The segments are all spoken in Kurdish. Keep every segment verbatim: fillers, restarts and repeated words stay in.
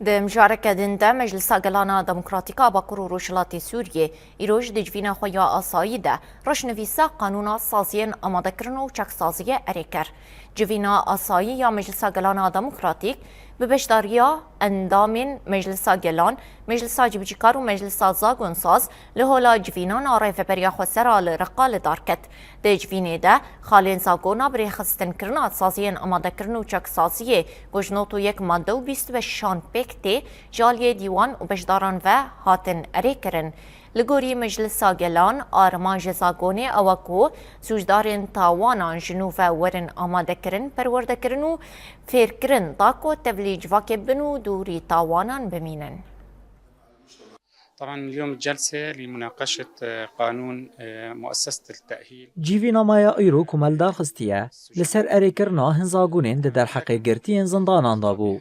Di mijareke din de Meclisa Gelana Demokratîk a Bakur û Rojhilatê Sûriyê îroj di civîna xwe ya asayî de roşnivîsa qanûna saziyên amadekirin û çaksaziyê erê kir. Civîna asayî ya Meclisa Gelana Demokratîk bi beşdariya endamên Meclisa Gelan, Meclisa Civcîkar û Meclisa Zagonsaz li hola civînan a Rêveberiya Xwesera li Reqa li dar ket. Di civînê de xalên zagona bi rêxistinkirina saziyên amadekirin û çaksaziyê ku ji nod û yek madde û bîst û beş şan pêk tê, ji aliyê dîwan û beşdaran ve hatin erê kirin. Li gorî Meclisa Gelan, armanc ji zagonê ew e ku sûcdarên tawanan ji nû ve werin amadekirin, perwerdekirin û fêrkirin, da ku tevlî civakê bibin û dûrî tawanan bimînin. طبعا اليوم جلسة لمناقشة قانون مؤسسة التأهيل. Cîvîna me ya îro ku me li dar xistiye, li ser erêkirina hin zagonên di derheqê girtiyên zindanan de bû.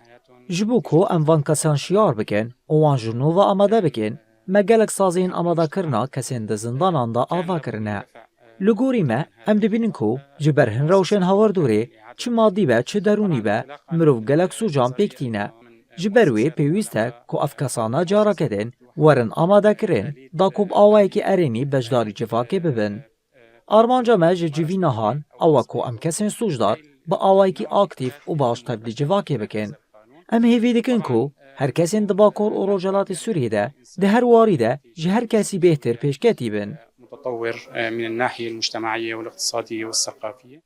Ji bo ku em van kesan şiyar bikin û wan ji nû ve amade bikin, me gelek saziyên amadekirina kesên di zindanan de ava kirine. Li gorî me, em dibînin ku ji ber hin rewşên hawirdorê, çi madî be, çi derûnî be, mirov gelek sûcan pêk tîne. Ji ber wê pêwîst e ku ev kesane careke din werin amadekirin, da ku bi awayekî erênî beşdarî civakê bibin. Armanca me ji civîna han ew e ku em kesên sûcdar bi awayekî aktîf û baş tevlî civakê bikin. Em hêvî dikin ku her kesên di Bakur û Rojhilatê Sûriyê de di her warî de ji her kesî bêhtir pêşketî bin. متطور من الناحية المجتمعية والاقتصادية والثقافية.